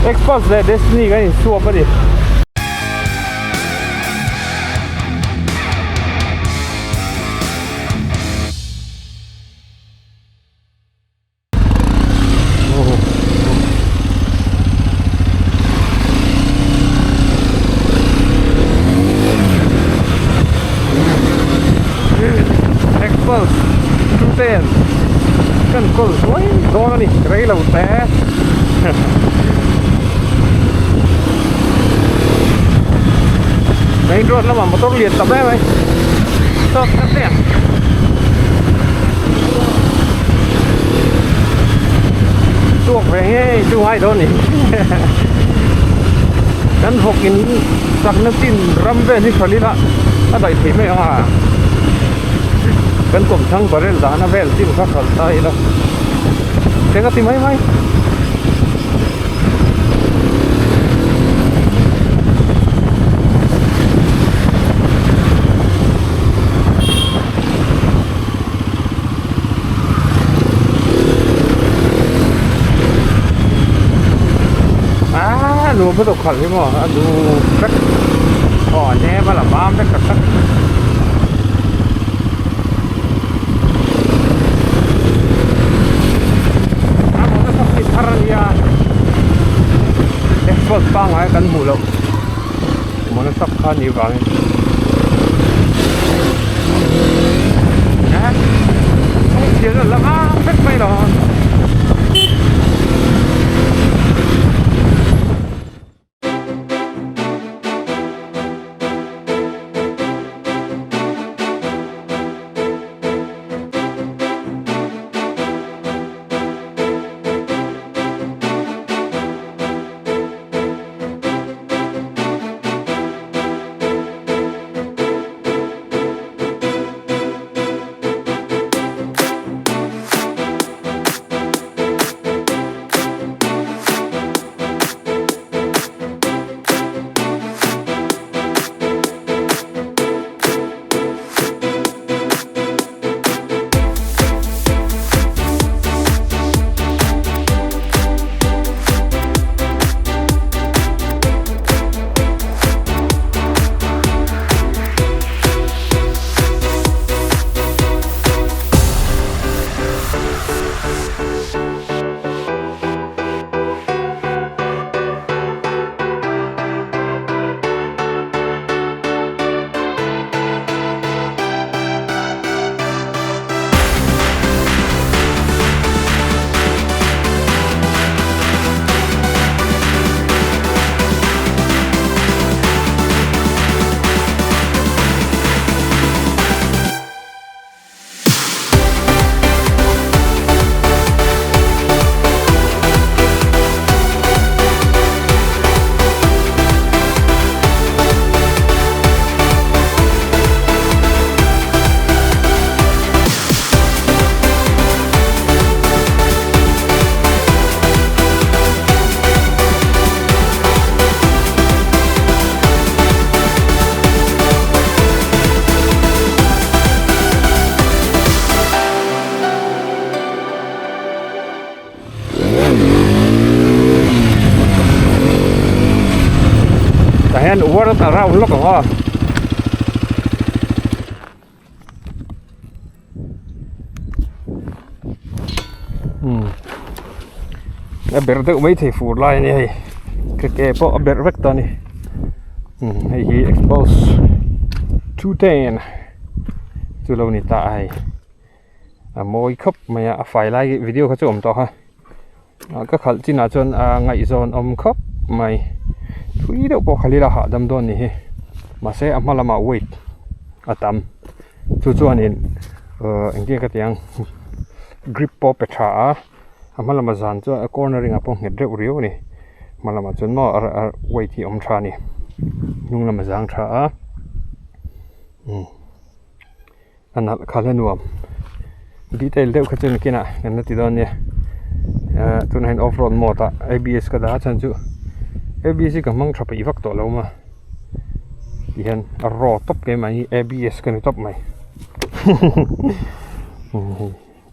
Xpulse leh Destiny kan insuap a ni. Xpulse 210 kan kawl hluai dawn a ni rei lo te main road lamah motor lian tam em mai tawk tak te tuak ve ngei chu ngai dawn ni kan vawk in chakna chin ram vel hi tha lila a daih thei mai ang a kan kawmthlang barrel dahna vel chin kha hralh ta ila eng a ti mai mai. Aaa nuam lutuk khalh hi maw a du vek aw a hnem a la mam vek tak tak. A motor saw hi thar a nia exhaust pangngai kan hmuh loh motor saw kha a nih vangin kawng chhiat a la ngang vek mai lo. Tah hian uar a round lawk ang aw. A berh deuh maithei fur lai a ni hei ka ke pawh a berh vek ta a ni hei hi expose 210 chu lo ni ta a hei. A mawi khawp mai a a fai lai video kha chu a awm tawh a ka khalh chinah chuan a ngaihzawn awm khawp mai thui deuh pawh khalh ila hahdam dawn ni hi mahse a hma lamah weight a tam chu chuanin ahh engtin nge ka tih ang grip pawh a pe tha a a hma lamah zan chuan a cornering ah pawh nghet reuh riau a ni hma lamah chuan maw weight hi a awm tha a ni hnung lamah zang tha a umm. A nalh khalh a nuam detail deuh kha chu nakinah kan la ti dawn nia ahh tunah hian off road mode ah abs ka dah a chhan chu abs hi ka hmang tha peih vak tawh lo maw tihian a raw tawp keimah hi abs ka ni tawp mai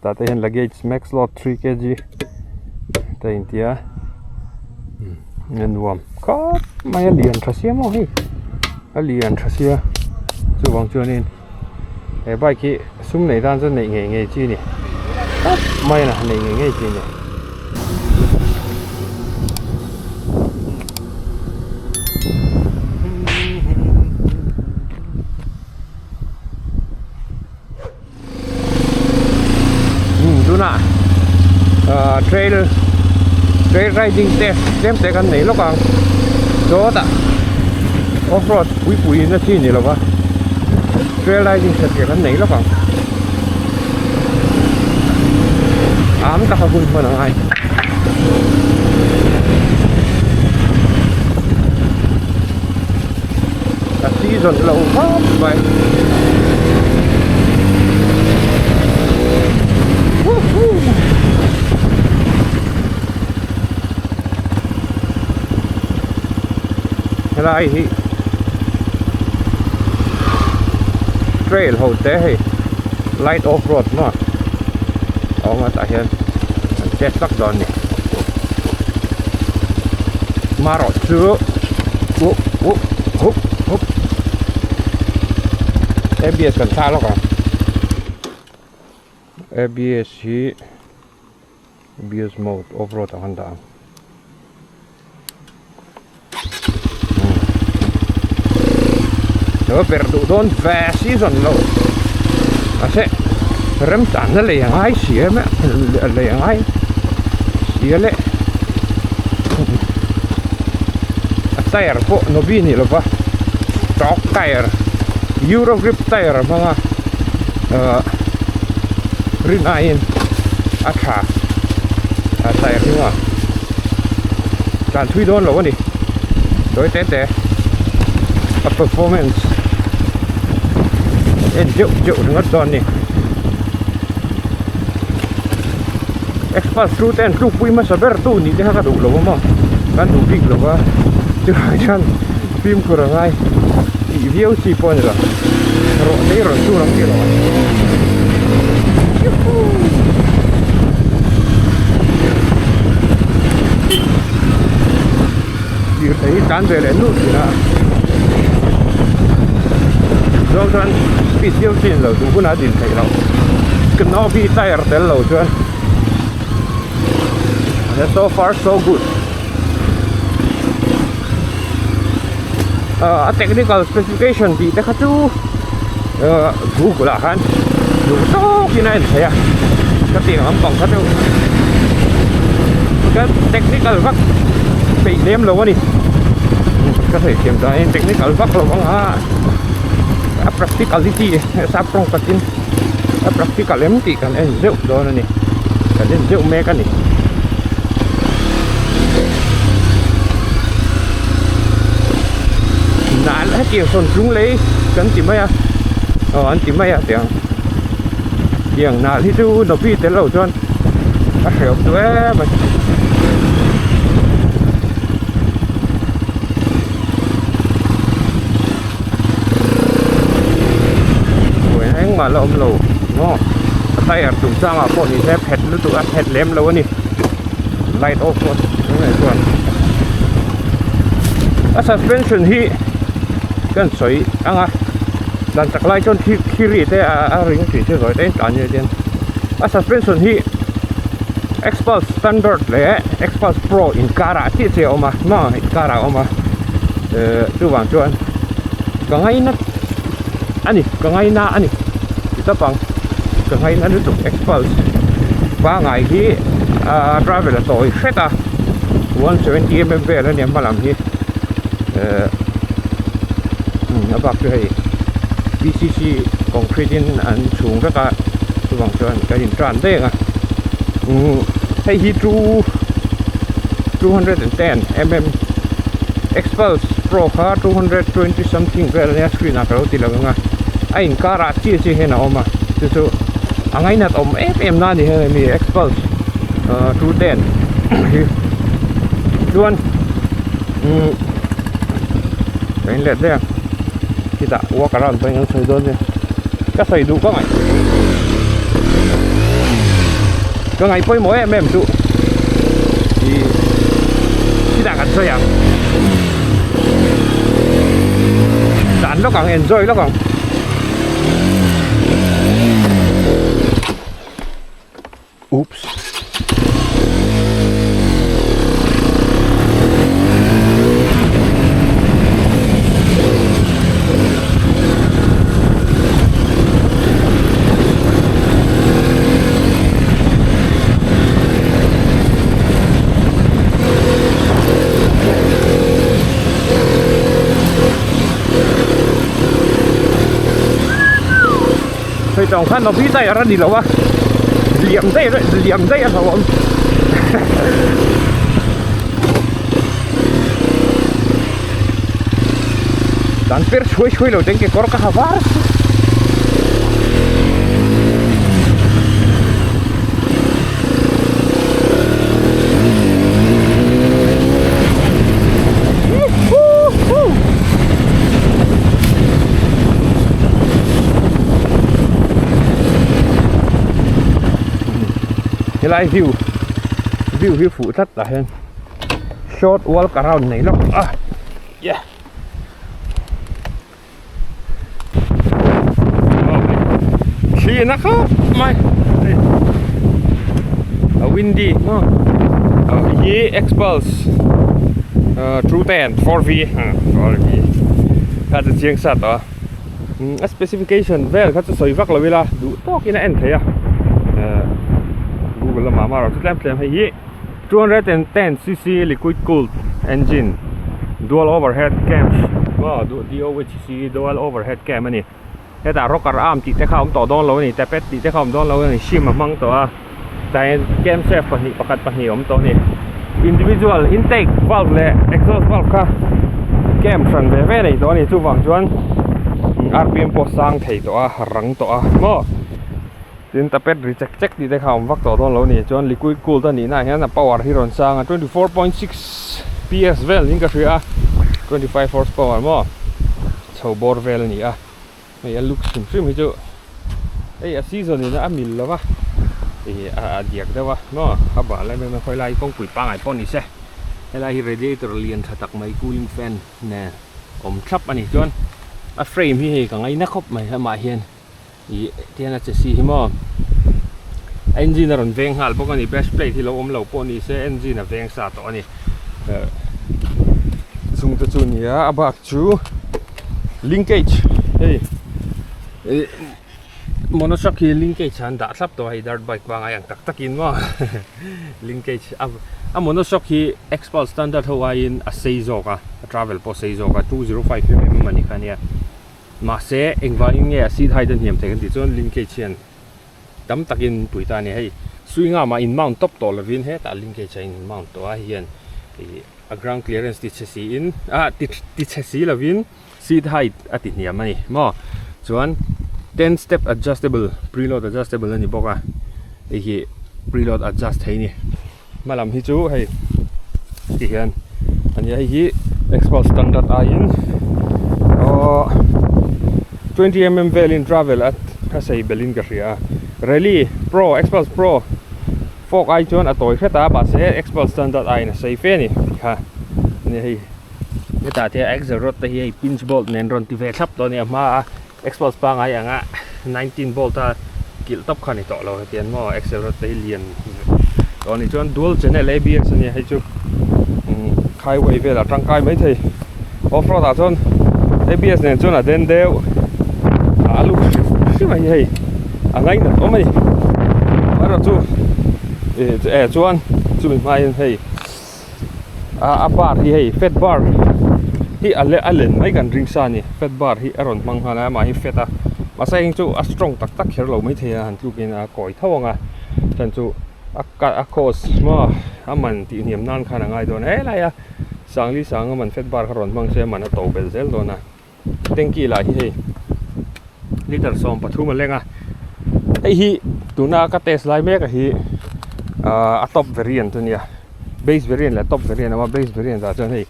tah te hian luggage max load 3 kg te a inti a. A nuam khawp mai a lian tha sia maw hei a lian tha sia chuvang chuanin he bike hi sum nei tan chuan neih ngei ngei chi a ni khawp mai a neih ngei ngei chi a ni. Tunah ahh trail trail riding te tlem te kan nei lawk ang chawtah off road pui pui in a chi ni lova trail riding satliah kan nei lawk ang am taka hun hman a ngai. A season lo vak mai Woohoo helai hi trail ho te hei light off road maw a awm a tah hian an test vak dawn a ni marawh chu uh uh hup hup abs kan thlah lawk ang abs hi abs mode off road ah kan dah ang lo ber duh dawn ve season lo mahse remchanna lei a ngai si em a lei a ngai si a le a tyre pawh nobi ni lova stock tyre euro grip tyre a hmang a ahh rin aiin a tha a tyre hi maw. Dan thui dawn lo a ni tawi te te a performance en deuh deuh ringawt dawn a ni xpulse 2 te an tlukpui hmasa ber tu nih te kha ka duh lo a maw kan duh bik lo va chuvang chuan fimkhur a ngai tih viau chi pawh a ni lo rawh te hi rawn chhun ang tih rawh. Lirthei hi tlan ve leh nuh thin a zawng chuan speed viau chin lo duh hunah a din theih loh knobi tyre tel lo chuan so far so good a technical specification tih te kha chu google ah khan duh tawkin a en theih a ka tih ang lampang kha chu ka technical vak peih lem lo a ni ka sawi thiam dan in technical vak lo ang a a practicality sap tawng takin a practical em tih kan en zeuh dawn a ni kan en zeuh mek a ni. Nal hetiang sawn tlung lei kan ti mai a aw an ti mai a tiang tiang nal hi chu nobi tel lo chuan a hrehawm duh em a ni. Engmah la awm lo maw a tyre chungchangah pawh ni se phet lutuk a phet lem lo a ni light off pawh tunah chuan a suspension hi kan sawi ang a dan chak lai chuan thi thi ri te a ring tih chu zawi te in tlan nia chuan a suspension hi xpulse standard leh xpulse pro inkarah chiah chiah a awm a maw inkarah a awm a. Eh chuvang chuan ka ngaina a ni ka ngaina a ni ti tawp ang ka ngaina lutuk xpulse pangai hi a travel a tawi hret a 170 mm vel a nia hma lam hi eh a bak chu hei pcc concrete in an chhung vek a chuvang chuan kan in tan daih ang a umm hei hi chu 210 mm. Xpulse Pro kha 220 something vel ania screen ah ka lo ti lo ang a a inkar ah chiah chiah hian a awm a chu chu a ngainat awm em em na ani hian mi Xpulse 210 hi chuan umm ka in let daih a chutah walk around pawhin an sawi dawn nia ka sawi duh ka ngaih ka ngaih pawimawh em em chu ih chutah kan sawi. Enjoy ang. Tlan lawk ang, enjoy lawk ang. Oops. Hei tawng khan novi tyre a ni lo a liam daih liam daih a hlauhawm dan per chhuai chhuai lo teng kekawr ka ha var Helai view view hi fuh tlat tah hian short walk around nei lawk a yeah. Thli na khawp mai a windy maw hei hi Xpulse 210 4V 4V kha chu chiang sa tawh a a specification vel kha chu sawi vak lo ila duh tawkin a en theih a Google lamah amaherawh chu tlem tlem hei hi. 210 cc liquid cooled engine dual overhead cams maw DOHC dual overhead cam a ni hetah rocker arm tih te kha a awm tawh dawn lo a ni tappet tih te kha a awm dawn lo a ni shim a hmang tawh a tlai camshaft pahnih pakhat pahnih a awm tawh a ni individual intake valve leh exhaust valve kha cam hran ve ve nei tawh a ni chuvang chuan rpm pawh sang thei tawh a rang tawh a maw. Tin tapet ri chek chek tih te kha a awm vak tawh dawn lo a ni chuan liquid cooled a nih naah hian a power hi rawn sang a 24.6 PS vel niin ka hria a 25 horse power maw chho bawr vel a ni a hei a look hrim hrim hi chu hei a season in a mil lo va ih a diak deuh a maw a bal em em a khawi lai hi kawngpui pangngai pawh ni se helai hi radiator lian tha tak mai cooling fan nen awm thlap a ni chuan a frame hi hei ka ngaina khawp mai amah hian. Ih tihian a che si hi maw a engine a rawn veng nghal bawk a ni bash plate hi lo awm lo pawh ni se engine a veng sa tawh a ni eh chung te chu a ni a a bak chu linkage hei ih monoshock hi linkage ah an dah thlap tawh a hei dirt bike pangai ang tak tak in maw linkage a a monoshock hi xpulse standard ho aiin a sei zawk a a travel pawh a sei zawk a 205 mm a ni kha nia. Mahse, engvangin nge a seat height a hniam thei kan tih chuan linkage hian tam takin pui ta a ni. Hei swing arm ah in mount tawp tawh lovin hetah linkage a in mount tawh a, hei hian ih a ground clearance ti chhe siin ah ti ti chhe si lovin seat height a ti hniam a ni maw. Chuan ten step adjustable preload adjustable a ni bawk a, hei hi preload adjust thei a ni. Hma lam hi chu hei ti hian a nia hei hi xpulse standard aiin aww 20mm velin travel a a sei belhin ka hria a rally pro xpulse pro fork ai chuan a tawi hret a mahse xpulse standard aiin a sei fe a ni ti kha a nia hei hetah te axle rod te hi hei pinch bolt nen rawn ti ve thlap tawh a ni a hma a xpulse pangai anga 19 bolt a kilh tawp kha a ni tawh lo hetiang maw axle rod te hi lian tawh a nih chuan dual channel abs a nia hei chu highway velah tangkai mai thei off road ah chuan abs nen chuan a den deuh a luk hrim hrim a hi hei a ngainat awm a ni erawh chu eh chuan chumi hmain hei. A bar hi hei fat bar hi a a len mai kan ring sa a ni fat bar hi a rawn hmang nghal a amah hi fat a mahse heng chu a strong tak tak kher lo maithei a han tluk in a kawi tho ang a chuan chu a a cost maw a man tih hniam nan khan a ngai dawn a helai a sangli sang a man fat bar kha rawn hmang se a man a to belh zel dawn a tanky lah hi hei liter 13 a leng a hei hi tuna ka test lai mek a hi ahh a top variant a nia base variant leh top variant a awm a base variant ah chuan hei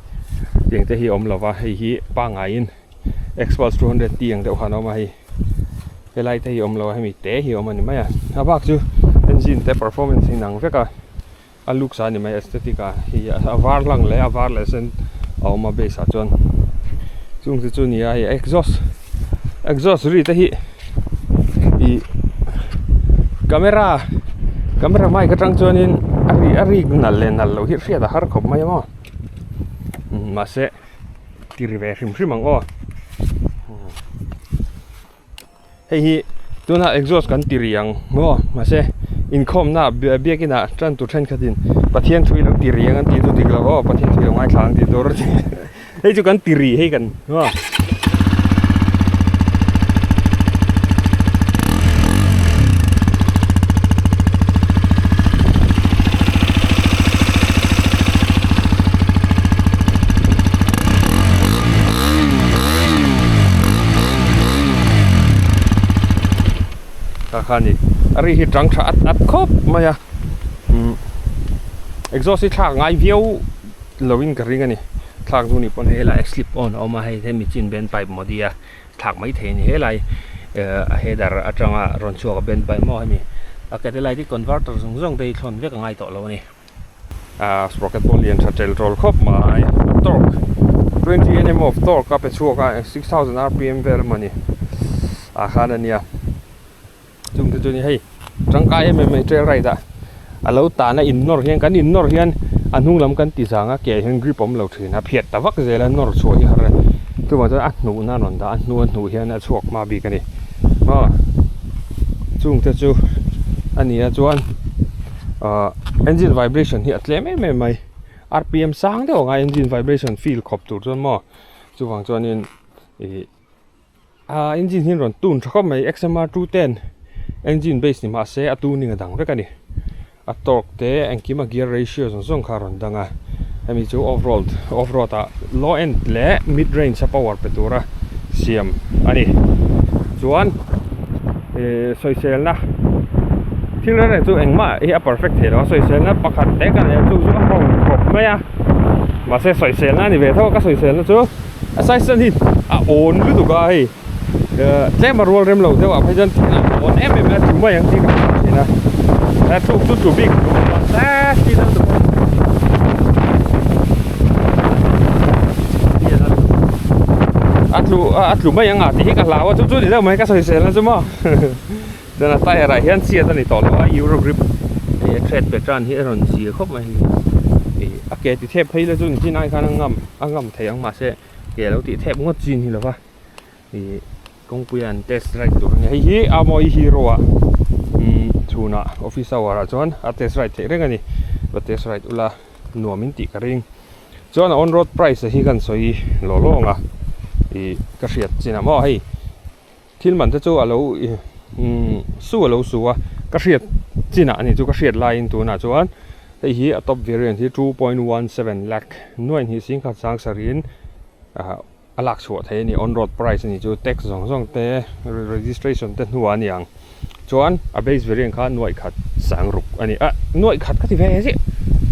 tiang te hi a awm lova hei hi pangaiin xpulse 200 t ang deuh khan a awm a hei helai te hi a awm lo a hemi te hi a awm a ni mai a a bak chu engine te performance a inang vek a. A looks ah a ni mai aesthetic ah hei a var hlang leh a var leh sen a awm a base ah chuan chung te chu a ni a hei exhaust exhaust ri te hi ih camera camera mic atang chuanin a ri a rik nalh leh nalh loh hi hriat a har khawp mai a maw mahse ti ri ve hrim hrim ang aw. Hei hi tuna exhaust kan ti rih ang maw mahse inkhawmna biakin ah tan tur thenkhatin Pathian thu ilo ti rih ang an tih chu dik lo aw Pathian thu ilo ngaithla ang tih tur a ni hei chu kan ti rih hei kan maw. Kha kha ni a ri hi tang tha at at khawp mai a umm exhaust hi thlak ngai viau lo in ka ring a ni thlak hnu ni pawn hei helai slip on a awm a hei hemi chin band pipe maw tia thlak mai thei a ni helai eh a header atanga rawn chhuak a band pipe maw hemi a catalytic converter zawng zawng te hi thlawn vek a ngai tawh lo a ni. Ahh sprocket pawh lian tha tel tawl khawp mai torque 20 nm of torque a pe chhuak a 6000 rpm vel emaw ni ah khan a nia chung te chu ni hei tangkai em em mai trail ride ah a lo tan a in nawr hian kan in nawr hian a hnung lam kan ti zang a ke ah hian grip a awm lo thin a phiat ta vak zel a nawr chhuah hi har a chuvang chuan a hnuh na a rawn dah a hnu a hnuh hian a chhuak hma bik a ni aw chung te chu a ni a chuan. Ahh engine vibration hi a tlem em em mai rpm sang deuh anga engine vibration feel khawp tur chuan maw chuvang chuanin ih ah engine hi rawn tune tha khawp mai xmr 210 engine base ni mahse a tuning a dang vek a ni a torque te engkim a gear ratio zawng zawng kha a rawn dang a hemi chu off road off road ah low end leh mid range a power pe tura siam a ni chuan ihh sawiselna thil reng reng chu engmah hi a perfect thei lo a sawiselna pakhat te ka nei a chu chu a ho khawp mai a mahse sawiselna a ni ve tho a ka sawiselna chu a size chuan hi a awn lutuk a hei tlem a rual rem lo deuh ah phei chuan thil a awn em em a tlu mai ang tih ka hmu thin a a tluk chu tlu bik a tlu a tlu mai ang a tih hi ka hlau a chu chu ni deuh mai ka sawisel na chu maw chuan a tyre ah hian chhiat a ni tawh lo a euro grip hei a thread pattern hi a rawn zir khawp mai hei a ke ti thep phei la chu nichin ai khan a ngam a ngam thei ang mahse ke lo tih thep ngawt chin hi lo va. Ih kawngpuia an test ride tur a ni hei hi a mawi hero ah umm chhunah office hour ah chuan a test ride theih reng a ni va test ride ula nuam in tih ka ring chuan a on road price hi kan sawi law law ang a ih ka hriat chin ah maw hei thil man te chu a lo ih umm su a lo su a ka hriat chinah a ni chu ka hriat laiin tunah chuan hei hi a top variant hi 2.17 lakh nuaih hnih singkhat sang sarih in ah. A lak chhuah thei a ni on road price a ni chu tax zawng zawng te registration te hnuah a ni ang chuan a base variant kha nuaih khat sang ruk a ni a nuaih khat ka ti ve chiah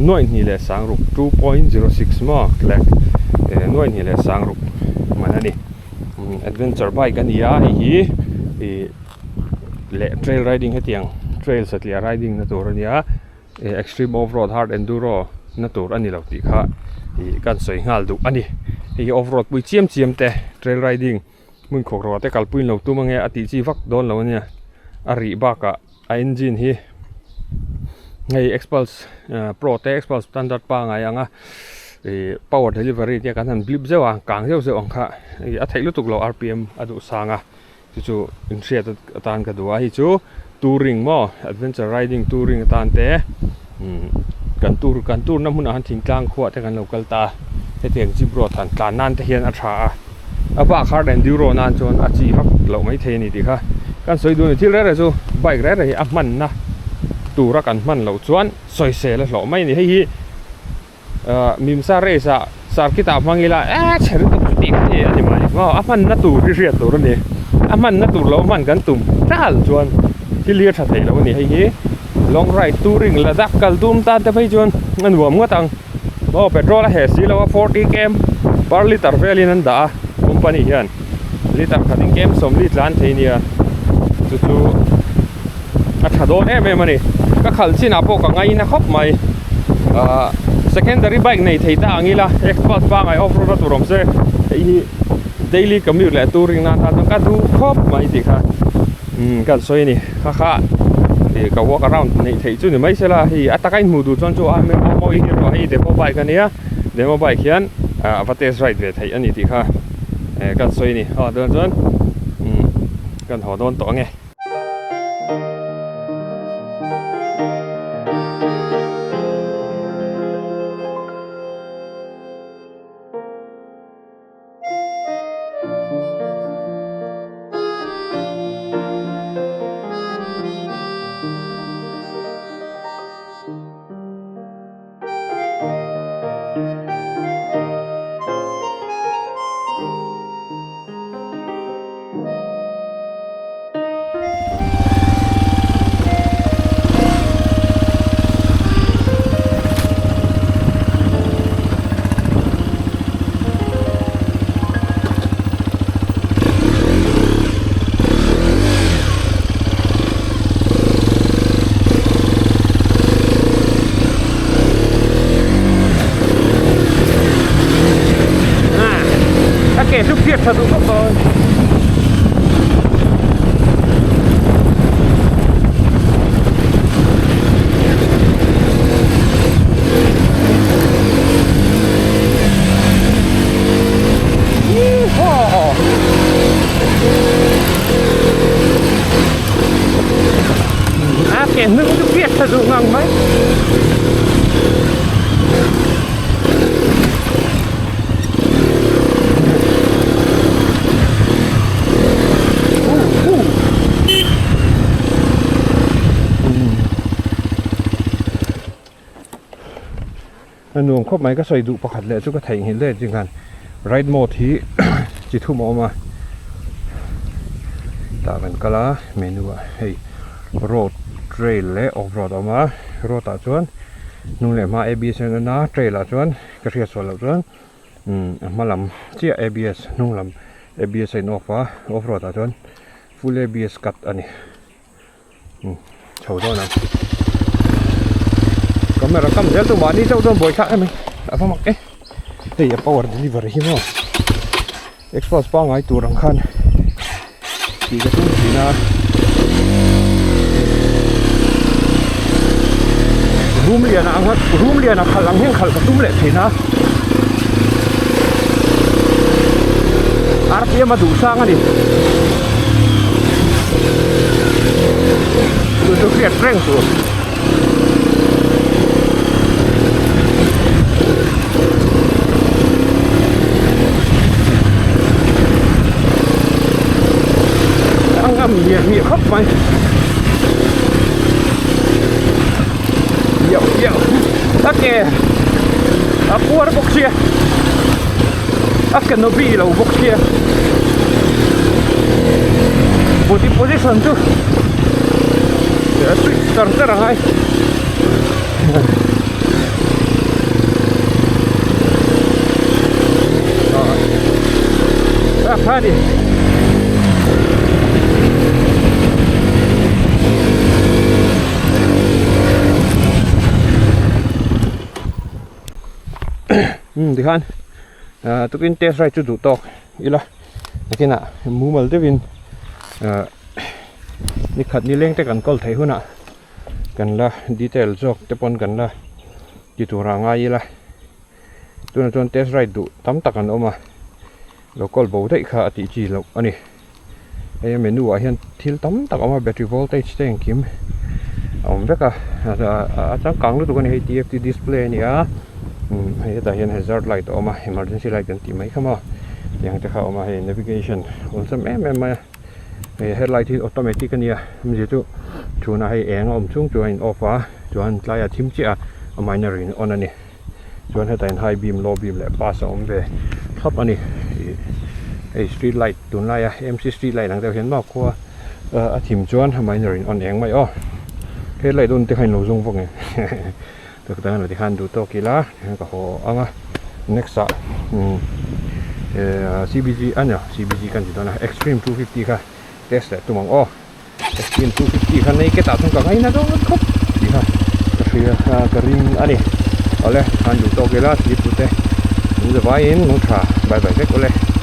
nuaih hnih leh sang ruk 2.06 maw lakh eh nuaih hnih leh sang ruk man a ni adventure bike a ni a hei hi ih leh trail riding hetiang trail satliah riding na tur a ni a. Eh extreme off road hard enduro na tur a ni lo tih kha ih kan sawi nghal duh a ni hei hi off road pui chiam chiam te trail riding hmun khawk rawh te kalpui in lo tum ange a tih chi vak dawn lo ania a rih bakah a engine hi hei xpulse pro te xpulse standard pangai ang a ih power delivery te kan han blip zeuh a kang zeuh zeuh ang kha ih a theih lutuk lo rpm a duh sang a. Chu chu inhriat atan ka duh a hei chu touring maw adventure riding touring atan te umm kan tour kan tour na hmunah hian thingtlang khuah te kan lo kal ta a hetiang jeep road han tlan nan te hian a tha a a bak hard enduro nan chuan a chi vak loh mai thei a ni tih kha kan sawi duh a ni thil reng reng chu bike reng reng hi a hmanna tura kan hman loh chuan sawisel a hlawh mai a ni hei hi. Ahh mimsa race ah circuit ah hmang ila eh chhe lutuk chu tih kha a ni mai maw a hmanna tur hi hriat tur a ni a hmanna tur lo hman kan tum tal chuan thil hi a tha thei lo a ni hei hi long ride touring Ladakh kal tum tan te phei chuan a nuam ngawt ang aw petrol a heh si lo a forty km per litre velin an dah a company hian litre khat in km sawmli tlan thei nia chu chu a tha dawn em em a ni ka khalh chinah pawh ka ngaina khawp mai. Ahh secondary bike nei thei ta ang ila Xpulse pangai off road a tur awm se hei hi daily commute leh touring nan tan chuan ka duh khawp mai tih kha umm ka han sawi a ni kha kha ih ka walk around neih theih chu ni mai se la hei a taka inhmuh duh chuan chu a mawi hi erawh hei demo bike a nia demo bike hian ah a va test ride ve theih a ni tih kha eh ka han sawi a ni aw tunah chuan umm ka han haw dawn tawh ang e. A ke chu phiat tha duh khawp dawn. A ke hnung chu phiat tha duh ngang mai. A nuam khawp mai ka sawi duh pakhat leh chu ka theihnghilh daih chin khan ride mode hi chi thum a awm a tah kan kal a menu ah hei road trail leh off road a awm a road ah chuan hnung leh hma abs a en a trail ah chuan ka hriat sual loh chuan umm a hma lam chiah abs hnung lam abs a in off a off road ah chuan full abs cut a ni umm chho dawn ang camera kam zel chu mahni chauh chuan buaithlak em mai a va mak e hei a power delivery hi maw exhaust pangngai tur ang khan tih ka tum thin a room lian ang a room lian a khalh ang hian khalh ka tum leh thin a rpm a duh sang a ni chu chu hriat reng tur. A ngam miah miah khawp mai miah miah a ke a puar bawk sia a canopy lo bawk sia body position chu a switch char char a ngai. A kha ni umm tikhan ah tukin test ride chu duh tawk ila nakinah mumal deuhin ah nikhat nileng te kan kawl theih hunah. Kan la detail zawk te pawn kan la ti tur ah ngai ila tunah chuan test ride duh tam tak an awm a lo call bo daih kha a tih chi loh a ni hei a menu ah hian thil tam tak a awm a battery voltage te engkim a awm vek a a changkang lutuk a ni hei tft display a ni a umm hei hetah hian hazard light a awm a emergency light kan tih mai kha maw tiang te kha a awm a hei navigation awlsam em em mai a. Hei headlight hi automatic a nia awmzia chu chhunah hei eng a awm chung chu a in off a chuan tlaiah thim chiah a a minor in on a ni chuan hetah hian high beam low beam leh pass a awm ve thlap a ni ih hei street light tunlaia M C street light ang deuh hian maw khua a thim chuan a minor in on eng mai aw headlight on te kha in lo zawng vak nge tak tak a tikhan duh tawk ila tikhan ka haw ang a next ah umm eh C B G a ni lo C B G ka ni dawn a extreme 250 kha test leh tum ang aw extreme 250 kha naked ah chuan ka ngaina dawn khawp tih kha ka hria ka ring a ni. Awle, tikhan duh tawk ila thli pute in zavaiin mangtha bye bye vek awle.